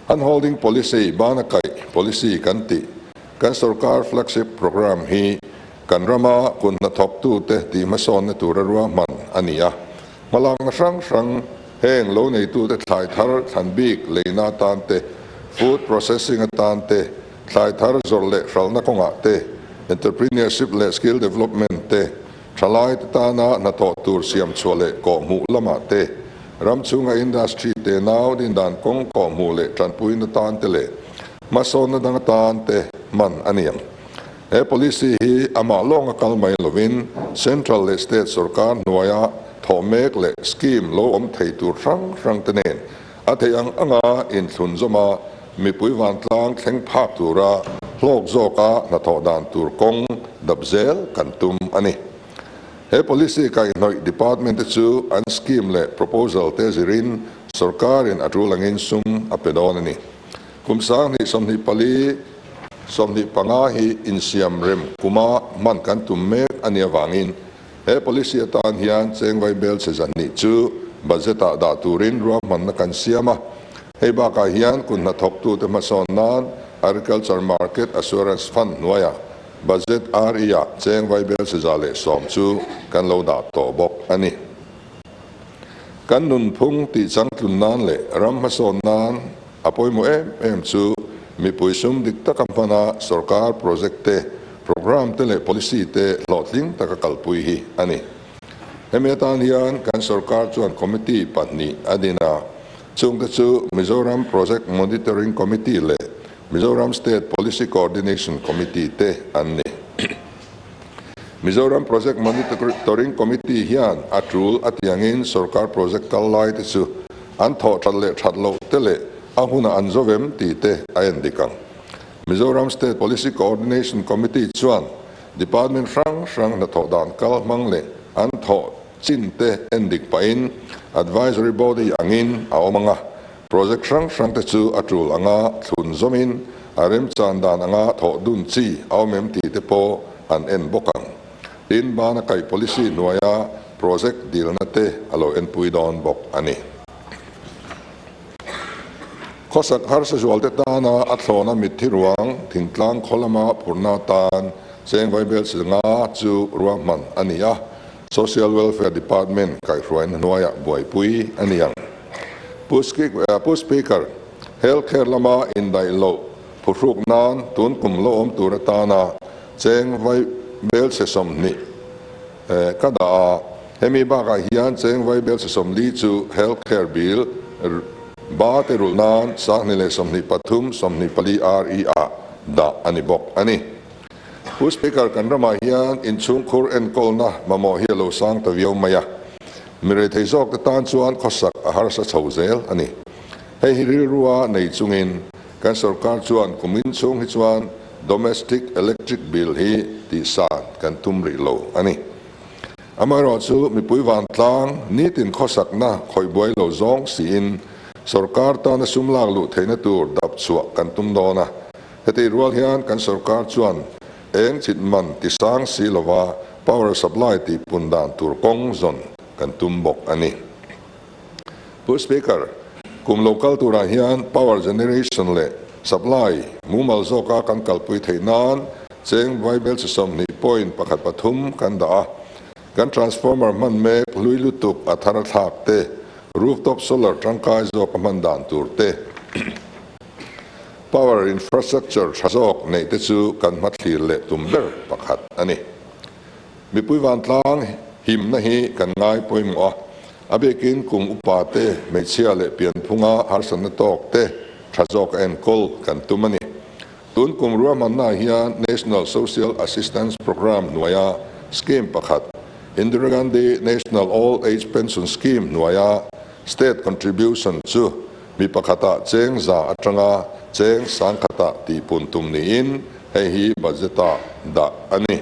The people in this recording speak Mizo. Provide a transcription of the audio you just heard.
Handholding policy, bana kaih policy kan tih, kan sorkar flagship programme hi kan rama kun hnathawktute tihhmasawnna tura ruahman a ni a. Hmalakna hrang hrang heng lo neitute thlai thar thlan bik leina atan te, food processing atan te, thlai thar zawrh leh hralhna kawngah te, entrepreneurship leh skill development te, Thalaite tana hnathawh tur siam chhuah leh kawhhmuh lamah te, ram chhunga industry te nau dindan kawng kawhhmuh leh tanpuina tan te leh hmasawnna dang atan te hman a ni ang. He policy hi amah lawnga kal mai lovin Central leh State sorkar hnuaia thawh mek leh scheme lo awm thei tur hrang hrang te nen a theih ang anga inthlun zawma mipui vantlang thleng phak tura hlawk zawka hnathawh dan tur kawng dap zel kan tum a ni. He policy kaihhnawih department te chu an scheme leh proposal te zirin sorkarin a tul angin sum a pe dawn a ni. Kum 2024 25 hi insiam rem kuma hman kan tum mek a nih avangin He policy atan hian chengvai bel chhe zahnih chu budget-ah dah turin ruahmanna kan siam a. Hei bakah hian kun hnathawktute hmasawn nan Agriculture Market Assurance Fund hnuaiah budget RE-ah chengvai bel chhe 110 chu kan lo dah tawh bawk a ni. Kan nunphung tihchangtlun nan leh ram hmasawn nan a pawimawh em em chu mipui sum dik taka hmana sorkar project te, programme te leh policy te hlawhtling taka kalpui hi a ni. Hemi atan hian kan sorkar chuan committee pahnih a din a, chungte chu Mizoram Project Monitoring Committee leh Mizoram State Policy Coordination Committee te an ni. Mizoram Project Monitoring Committee hian a tul a tiangin sorkar project kal lai te chu an thawh that leh that loh te leh a hunah an zo vem tih te a en dik ang. Mizoram State Policy Coordination Committee chuan department hrang hrang hnathawh dan kal hmang leh an thawh chin te en dik pahin advisory body angin a awm ang a, project hrang hrang te chu a tul anga thlun zawmin A remchan dan anga thawh dun chi a awm em tih te pawh an en bawk ang. Tin, bana kaih policy hnuaia project dilna te a lo enpui dawn bawk a ni. Khawsak harsa zualte tana a thlawna mitthi ruang thingtlang khaw lama phurna atan cheng vaibel silnga chu ruahman a ni a, Social Welfare Department kaihhruaina hnuaiah buaipui a ni ang. Pu Speaker. Healthcare lama indaih loh phuhruk nan tun kum lo awm tur atana cheng vai bel chhe 20 ka dah a, hemi bakah hian cheng vai bel chhe 40 chu healthcare bill ba te rulh nan 2023 24 RE ah dah a ni bawk a ni. Pu Speaker, kan ramah hian inchhungkhur enkawlna mamawh hi a lo sang ta viau mai a, mi reithei zawk te tan chuan khawsak a harsa chho zel a ni. Hei hi rilrua nei chungin kan sorkar chuan kumin chhung hi chuan domestic electric bill hi tihsan kan tum rih lo a ni. Amaherawhchu mipui vantlang nitin khawsakna khawih buai lo zawng siin sorkar tana sum lak luh theihna tur dap chhuah kan tum dawn a. Hetih rual hian kan sorkar chuan eng chit man tisang si lova power supply tihpun dan tur kawng zawn kan tum bawk a ni. Pu Speaker, kum lo kal turah hian power generation leh supply mumal zawka kan kalpui theih nan cheng vaibel chi 20.13 kan dah a. Kan transformer hman mek hlui lutuk a thar a thlak te, rooftop solar tangkai zawka hman dan tur te, power infrastructure tha zawk neih te chu kan hmathlir leh tum ber pakhat a ni. Mipui vantlang himna hi kan ngai pawimawh a, a bikin kum upa te, hmeichhia leh pianphunga harsatna tawk te tha zawk a enkawl kan tum a ni. Tun kum ruahmannaah hian National Social Assistance Programme hnuaia scheme pakhat, Indira Gandhi National Old Age Pension Scheme hnuaia state contribution chu mi pakhatah cheng 100 atanga cheng 1000 tihpun tum niin hei hi budget-ah dah a ni.